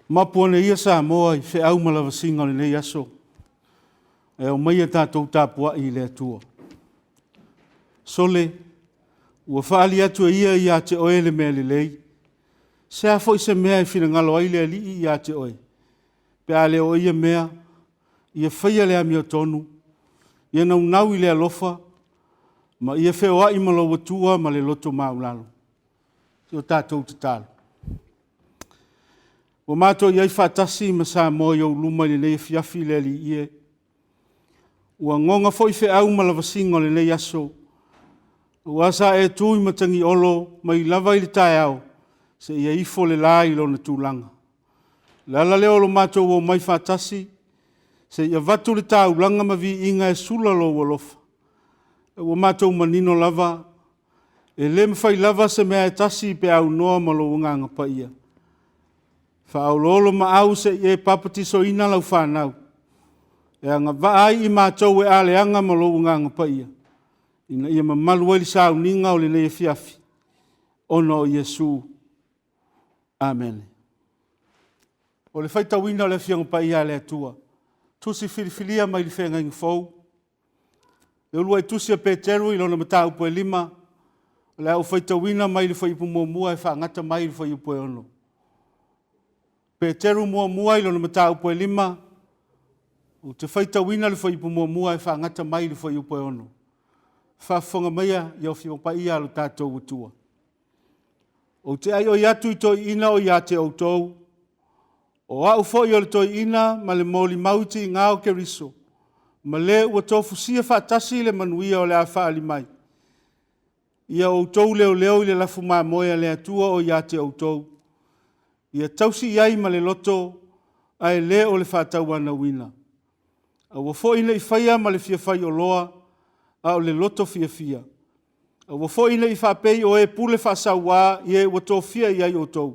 Mapu ane ia Samoa i feau ma lavasiga o lenei aso, e aumaia tatou tapuai i le Atua. Sole, ua faaali atu e ia ia te oe le mea lelei. Se a foi se mea e finagalo ai le Alii ia te oe, pe a le o ia mea, ia faia le amiotonu, ia naunau i le alofa, ma ia feoai ma lou Atua ma le loto maualalo. Se o tatou tatalo. Ua matou i ai faatasi ma Samoa i ou luma i lenei afiafi le Alii e. Ua goga foi feau ma lavasiga o lenei aso, aua sa e tu i matagiolo mai lava i le taeao seia ifo le la i lona tulaga. O le ala lea o lo matou omai faatasi, se i avatu le taulaga ma viiga e sula lou alofa. Ua matou manino lava, e le mafai lava se mea e tasi pe a aunoa ma lou Agaga Paia. Faaoloolomaau se i e papatisoina lau fanau, e agavaa ai i matou e aleaga ma lou Agaga Paia, ina ia mamalu ai le sauniga o lenei afiafi, ona o Iesu. Amene. O le faitauina o le Afioga Paia a le Atua, Tusi Filifilia mai le Feagaiga Fou, le uluai tusi a Peteru i lona mataupu e 5, o le a ou faitauina mai le fuaiupu 1 e faagata mai i le fuaiupu e 6. Peteru muamua i lona mataupu e 5, ou te faitauina le fuaiupu 1 e faagata mai i le fuaiupu e 6. Faafofoga maia i Afioga Paia a lo tatou Atua. Ou te aioi atu i toeaiina o ia te outou, o au foi o le toeaina ma le molimau tiga o Keriso, ma le ua tofusia faatasi le manuia o le a faaali mai, ia outou leoleo i le lafu mamoe a le Atua o ia te outou, ia tausi i ai ma le loto, ae le o le faatauanauina. Aua foi ne i faia ma le fia faioloa, a o le loto fiafia. Aua foi ne i faapei o e pule faasauā i e ua tofia i ai outou,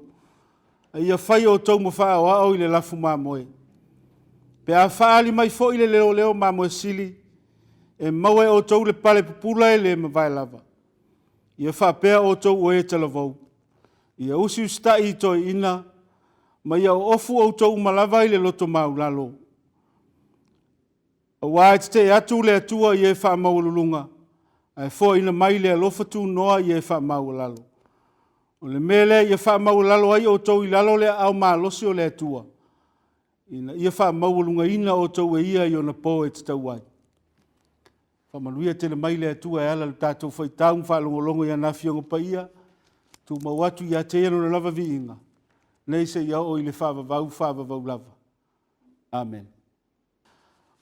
a ia fai outou ma faaoao i le lafu mamoe. Pe a faaali mai foi le leoleo mamoe sili, e maua e outou le pale pupula e le mavae lava. Ia faapea outou o e talavou, ia usiusitai i toeaiina, ma ia oofu outou uma lava i le loto maualalo. Aua e tetee atu le Atua i e faamaualuluga, ae foaina mai le alofa tunoa i e faamaualalo. O le mea lea ia faamaualalo ai outou i lalo o le aao malosi o le Atua, ina ia faamaualugaina outou e ia i ona po e tatau ai. Faamanuia tele mai le Atua e ala i le tatou faitau ma faalogologo i ana Afioga Paia, tumau atu ia te Ia lona lava viiga, nei seia oo i le faavavau faavavau lava. Amene.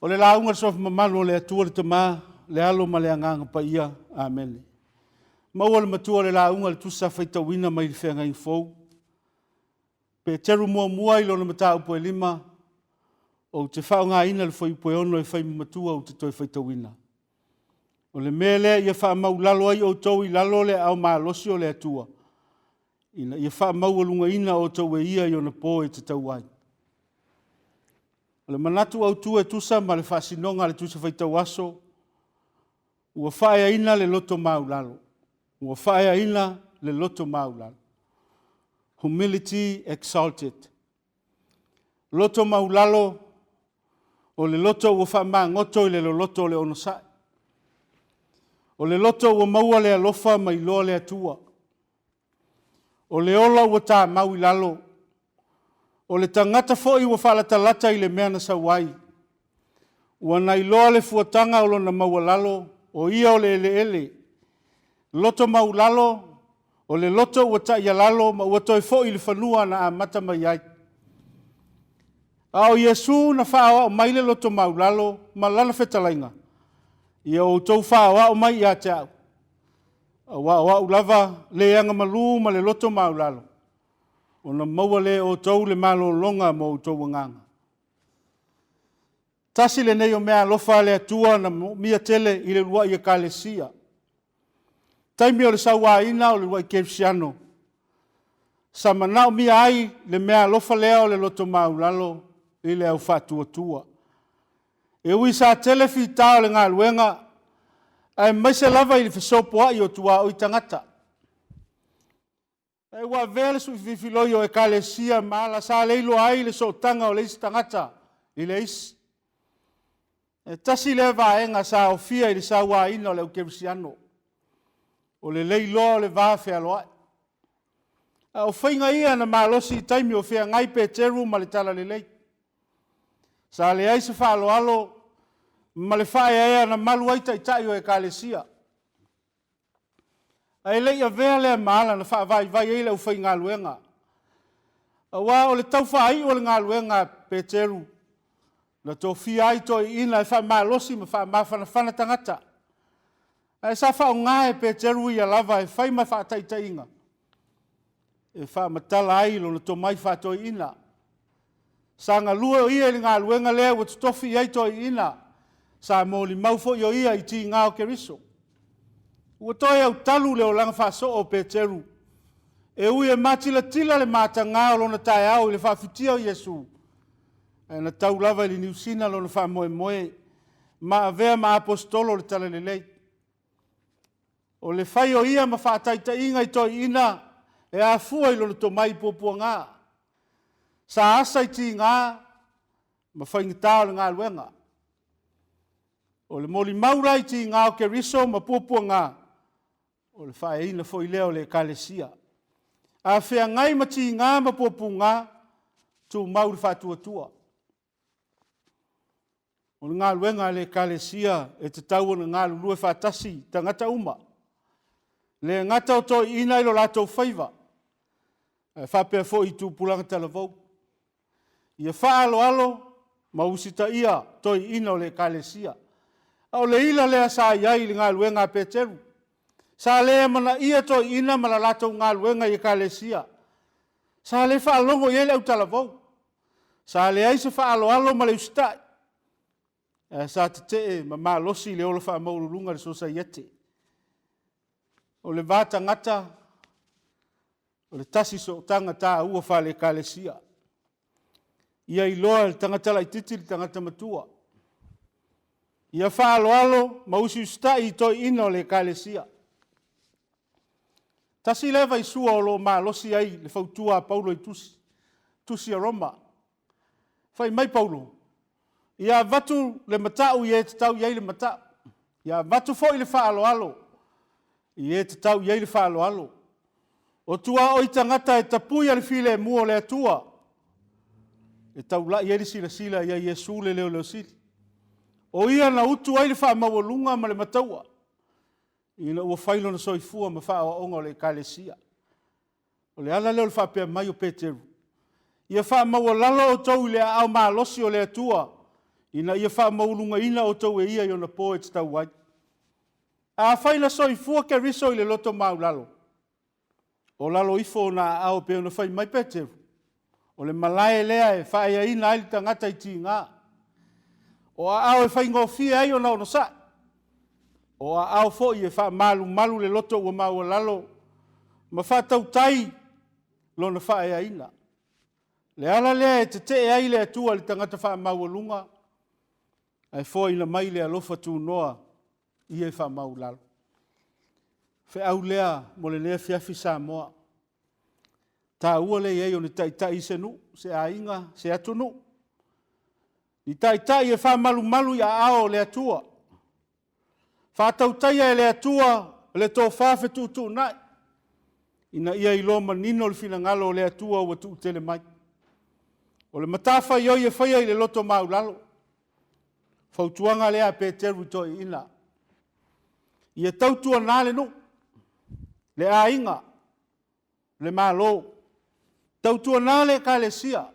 O le lauga a le Suafa Mamalu o le Atua le Tama, le Alo ma le Agaga Paia. Amene. Maua le matua o le lauga i le tusi sa faitauina mai le Feagaiga Fou. Peteru muamua i lona mataupu e 5, ou te faaaogaina le fuaiupu e 6 e fai ma matua ou te toe faitauina. O le mea lea ia faamaulalo ai outou i lalo o le aao malosi o le Atua, ina ia faamaualugaina outou e ia i ona po e tatau ai. O le manatu autu e tusa ma le faasinoga a le Tusi Faitau Aso, ua faaeaina le loto maualalo. Ua faaeaina le loto maualalo. Humility exalted. Loto maualalo, o le loto ua faamagoto i le loloto o le onosai. O le loto ua maua le alofa ma iloa le Atua. O le ola ua tamau i lalo. O le tagata foi ua faalatalata i le mea na sau ai. Ua nailoa le fuataga o lona maualalo, o ia o le eleele. Loto maualalo, o le loto ua taialalo ma ua toe foi i le fanua na amata mai ai. A o Iesu na faaoao mai le loto maualalo ma lana fetalaiga, ia outou faaoao mai ia te au, aua o au lava le agamalu ma le loto maualalo, ona maua lea e outou le malologa mo outou agaga. Tasi lenei o meaalofa a le Atua na moomia tele i le uluai Ekalesia. Taimi o le sauaina o le uluai kerisiano, sa manaomia ai le meaalofa lea o le loto maualalo i le au faatuatua. E ui sa tele fita o le galuega, aemaise lava i le fesopoai o tuaoi tagata. Ae ua avea le suifiloi o Ekalesia ma ala sa le iloa ai le sootaga o le isi tagata i le isi. E tasi lea vaega sa aofia i le sauaina o le aukerisiano, o le leiloa o le va fealoai. A o faiga ia na malosi i taimi o feagai Peteru ma le Talalelei. Sa leai se faaaloalo ma le faaeaea na malu ai taitai o Ekalesia. Ae le i avea lea ma ala na faavaivai ai le aufaigaluega, aua o le tau faaiu o le galuega a Peteru, na tofia ai toeaiina e faamalosi ma faamafanafana tagata, ae sa faaaoga e Peteru ia lava e fai ma faataitaiga e faamatala ai lona tomai faatoeaina. Sa galue o ia i le galuega lea ua totofi i ai toeaiina, sa molimau foi o ia i tiga o Keriso. Ua toe autalu le olaga faasoo o Peteru, e ui e matilatila le mataga o lona taeao i le faafitia o Iesu, ae na tau lava i le Niusina lona faamoemoe ma avea ma aposetolo o le Talalelei. O le fai o ia ma faataitaiga i toeaiina e afua i lona tomai puapuaga. Sa asa i tiga ma faigata o le galuega. O le molimau la i tiga o Keriso ma puapuaga, o le faaeaina foi lea o le Ekalesia. A feagai ma tiga ma puapuga, tumau le faatuatua. O le galuega a le Ekalesia e tatau ona galulue faatasi tagata uma, e le gata o toeaiina i lo latou faiva, ae faapea foi i tupulaga talavou. Ia faaaloalo ma usitaia toeaiina o le Ekalesia. A o le ila lea sa i ai i le galuega a Peteru. Sa le amanaia toeaiina ma le latou galuega i Ekalesia. Sa le faalogo i ai le autalavou. Sa leai se faaaloalo ma le usitai, ae sa tetee ma malosi le ola faamaualuluga i le sosaiete. O le va tagata, o le tasi sootaga taua faale-Ekalesia. Ia iloa e le tagata laitiiti le tagata matua. Ia faaaloalo ma usiusitai i toeaiina o le Ekalesia. Tasi lea vaisua o lo o malosi ai le fautua a Paulo i tusi, tusi a Roma. Fai mai Paulo, ia avatu le matau i e tatau i ai le matau, ia avatu foi le faaaloalo i e tatau i ai le faaaloalo. O tuaoi tagata e tapuia le filemu o le Atua, e taulai ai le silasila ia Iesu le Leoleo Sili. O Ia na utu ai le faamaualuga ma le mataua ina ua fai lona soifua ma faaaoaoga o le Ekalesia. O le ala lea o le faapea mai o Peteru, Ia faamaualalo outou i le aao malosi o le Atua, ina ia faamaualugaina outou e ia i ona po e tatau ai. Afai na soifua Keriso i le loto maualalo, o lalo ifo o ona aao e pei ona fai mai Peteru, o le malae lea e faaeaina ai le tagata i tiga. O aao e faigofie ai ona onosai, o aao foi e faamalumalu le loto ua maualalo ma faatautai lona faaeaina. O le ala lea e tetee ai le Atua i le tagata faamaualuga ae foaina mai le alofa tunoa i e faamaualalo. Feau lea mo lenei afiafi Samoa. Taua le i ai o ni taitai i se nuu, se aiga, se atunuu. Ni taitai e faamalumalu i aao o le Atua. Faatautaia e le Atua le tofa fetuutuunai ina ia iloa manino le finagalo o le Atua ua tuutele mai. O le matafaioi e faia i le loto maualalo. Fautuaga lea a Peteru i toeaiina. Ia tautuana le nuu, le aiga, le Malo. Tautuana le Ekalesia,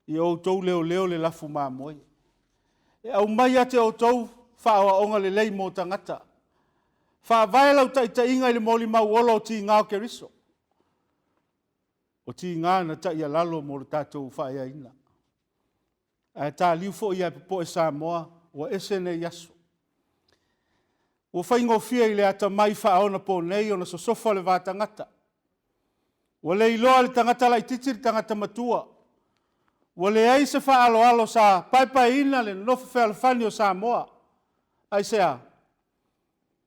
ia outou leoleo le lafu mamoe. E aumai ia te outou faaaoaoga lelei mo tagata. Faavae lau taitaiga i le molimau ola o tiga o Keriso, o tiga na taialalo mo le tatou faaeaina. Ae taliu foi ae popoe Samoa, ua ese nei aso. Ua faigofie i le atamai faaonaponei ona sosofa le va tagata. Ua le iloa e le tagata laitiiti le tagata matua. Ua leai se faaaloalo sa paepaeina le nonofo fealofani o Samoa. Aisea?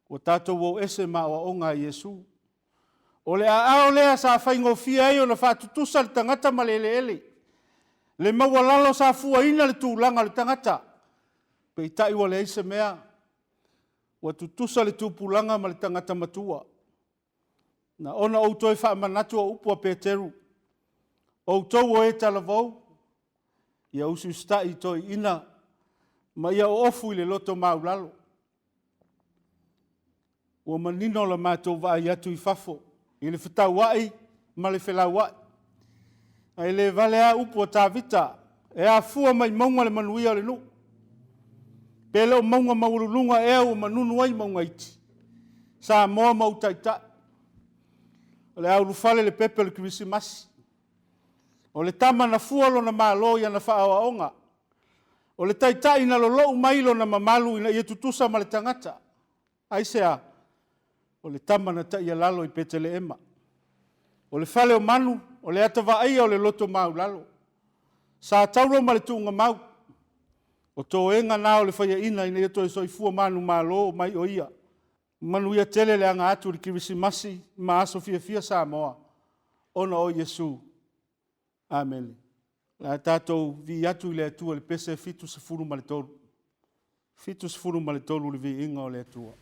Ua tatou o ese ma aoaoga a Iesu. O le aao lea sa faigofie ai ona faatutusa le tagata ma le eleele, le maualalo sa fuaina le tulaga o le tagata, peitai ua leai se mea, ua tutusa le tupulaga ma le tagata matua. Na ona ou toe faamanatu o upu a Peteru, outou o e talavou, ia usiusitai i toeaiina ma ia oofu i le loto maualalo. Ua manino la matou vaai atu i fafo i le fetauai ma le felauai. Ae le vale a upu a Tavita, e afua mai mauga le manuia o le nuu. Pe le o mauga maualuluga ea ua manunu ai mauga iti? Samoa ma ou Taitai, o le a ulufale le pepe o le Kerisimasi. O le tama na fua lona Malo i ana faaoaoga. O le Taitai na lolou mai lona mamalu ina ia tutusa ma le tagata. Aisea? O le tama na taialalo i Petelehema. O le fale o manu, o le ata vaaia o le loto maualalo. Sa tauro ma le tuugamau, o toega na o le faiaina ina ia toe soifua manumalo mai o ia. Manuia tele le aga atu i le Kerisimasi ma aso fiafia Samoa ona o Iesu. Amene. O le a tatou vivii atu i le Atua i le pese 73, 73 le viiga o le Atua.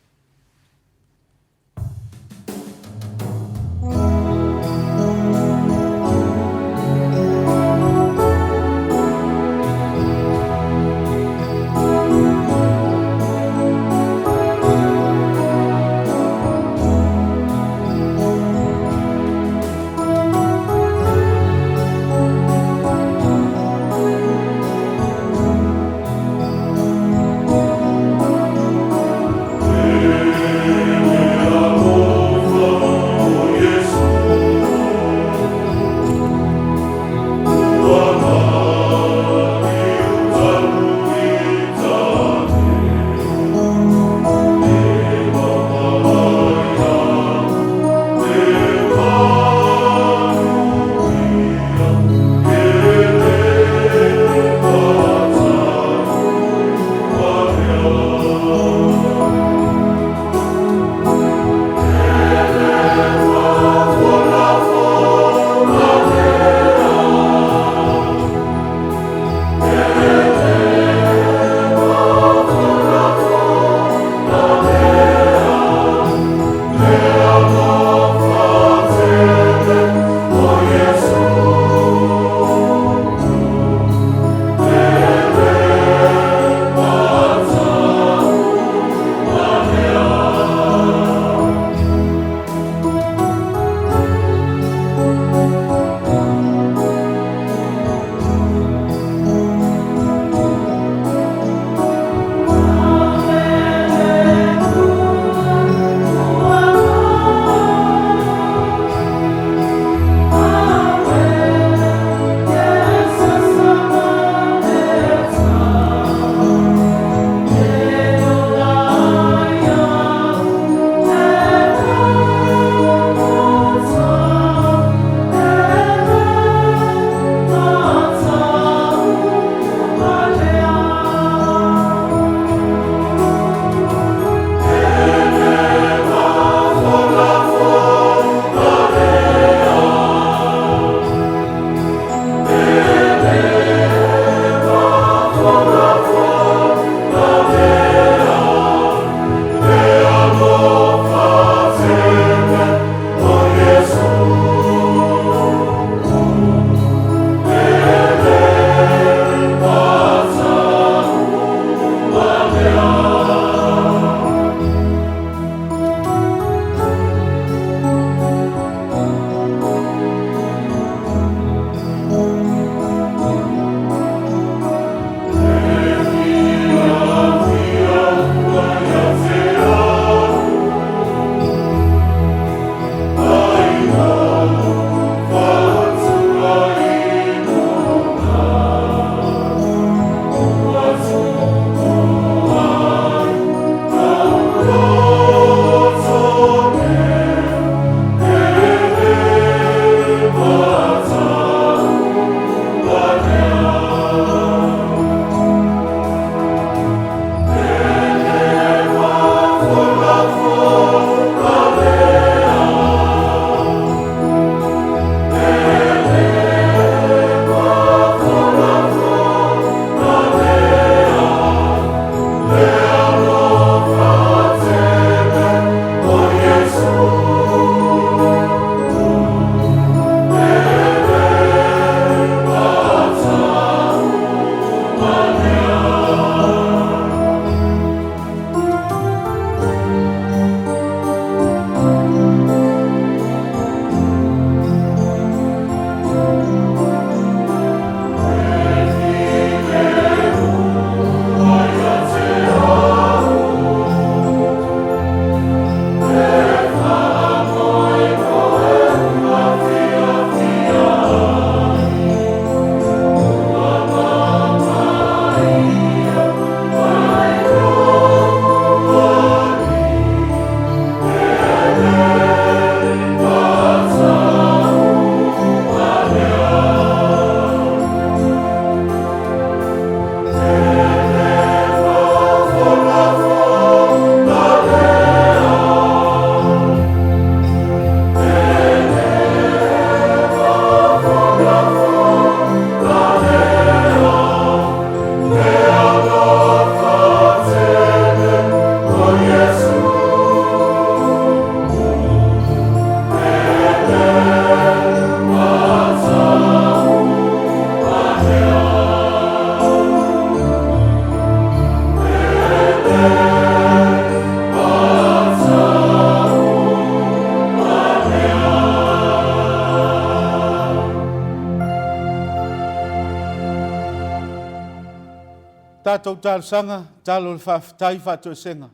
Tatou talosaga, tatalo le faafetai faatoesega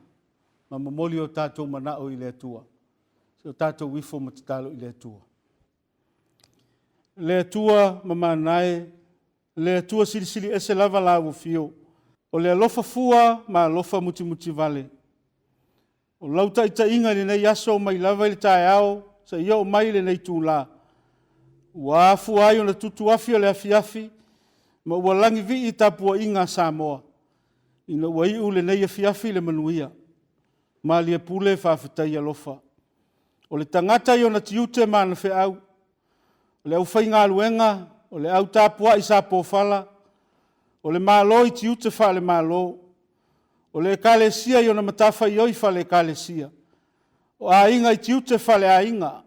ma momoli o tatou manao i le Atua. Se o tatou ifo ma tatalo i le Atua. Le Atua mamana e, le Atua silisili ese lava Lau afio, o le alofa fua ma alofa mutimutivale. O lau taitaiga i lenei aso mai lava i le taeao seia oo mai i lenei itula, ua afua ai ona tutuafi o le afiafi ma ua lagivii tapuaiga a Samoa ina ua iu lenei afiafi i le manuia. Malie pule faafetai alofa. O le tagata i ona tiute ma ana feau, o le aufaigaluega, o le au tapuai sa pofala, o le Malo i tiute faale-Malo, o le Ekalesia i ona matafaioi faale-Ekalesia, o aiga i tiute faaleaiga,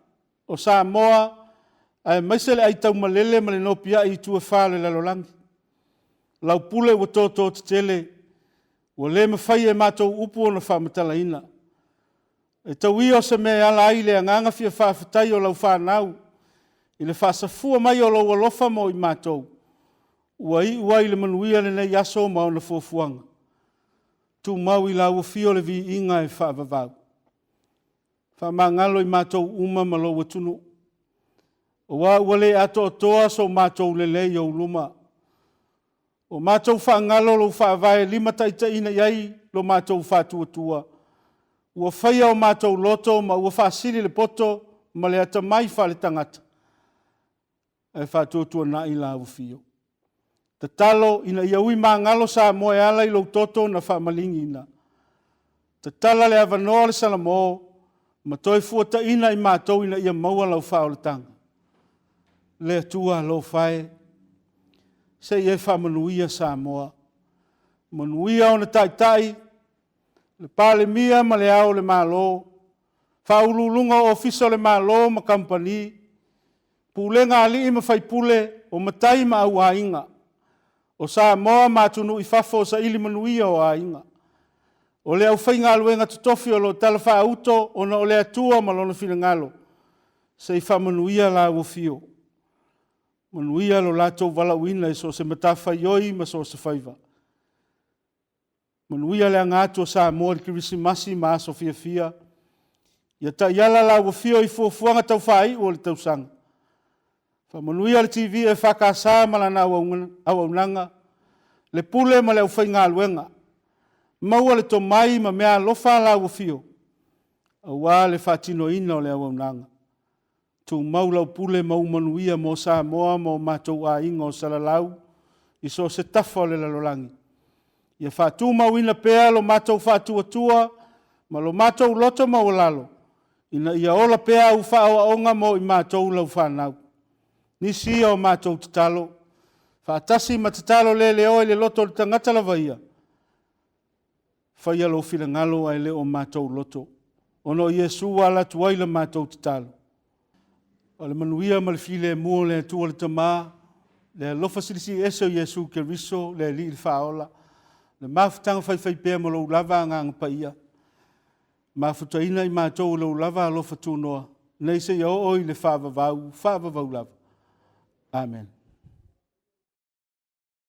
o Samoa aemaise le aitaumalele ma le nopiai i itu e fa o le lalolagi. Lau pule ua toto tetele, ua le mafai e matou upu ona faamatalaina. E tau ia o se mea e ala ai le agaga fia faafetai o lau fanau i le faasafua mai o lou alofa mo i matou, ua iu ai i le manuia lenei aso ma ona fuafuaga. Tumau i lau afio le viiga e faavavau. Faamagalo i matou uma ma lou atunuu, aua ua le atoatoa so matou lelei i ou luma. Ua matou faagalo lou faavae e limataitaiina i ai lo matou faatuatua, ua faia o matou loto ma ua faasili le poto ma le atamai faaletagata ae faatuatuanai la ua fio. Tatalo ina ia ui magalo Samoa e ala i lou toto na faamaligiina. Tatala le avanoa o le Salamo ma toe fuataina i matou ina ia maua lau faaolataga. Le Atua alofa e, se i e faamanuia Samoa. Manuia ona taitai, le Palemia ma le Ao o le Malo, Faauluuluga o Ofisa o le Malo ma Kamupani, Pulega a alii ma faipule, o matai ma auaiga, o Samoa ma atunuu i fafo o saili manuia o aiga. O le aufaigaluega totofi o lo o talafaauto ona o le Atua ma Lona finagalo, se i faamanuia lau afio, manuia lo latou valaauina i so o se matafaioi ma so o se faiva. Manuia le aga atu o Samoa i le Kerisimasi ma aso fiafia. Ia taiala lau afio i fuafuaga tau faaiu o le tausaga. Faamanuia le TV EFKS ma lana auaunaga, le pule ma le aufaigaluega. Maua le tomai ma meaalofa a lau afio aua le faatinoina o le auaunaga. Tumau lau pule ma ou manuia mo Samoa ma o matou aiga o Salalau i so o se tafa o le lalolagi. Ia faatumauina pea lo matou faatuatua ma lo matou loto maualalo ina ia ola pea au faaoaoga mo i matou lau fanau. Nisi ia o matou tatalo, faatasi ma tatalo le leoa i le loto o le tagata lava ia, Faia lou finagalo ae le o matou loto, ona o Iesu ua ala atu ai la matou tatalo. O le manuia ma le filemu o le Atua le Tama, le alofa silisili ese o Iesu Keriso, le Alii le Faaola, le mafutaga faifaipea ma lou lava Agaga Paia, mafutaina i matou i lou lava alofa tunoa, nei seia oo i le faavavau, faavavau lava. Amen.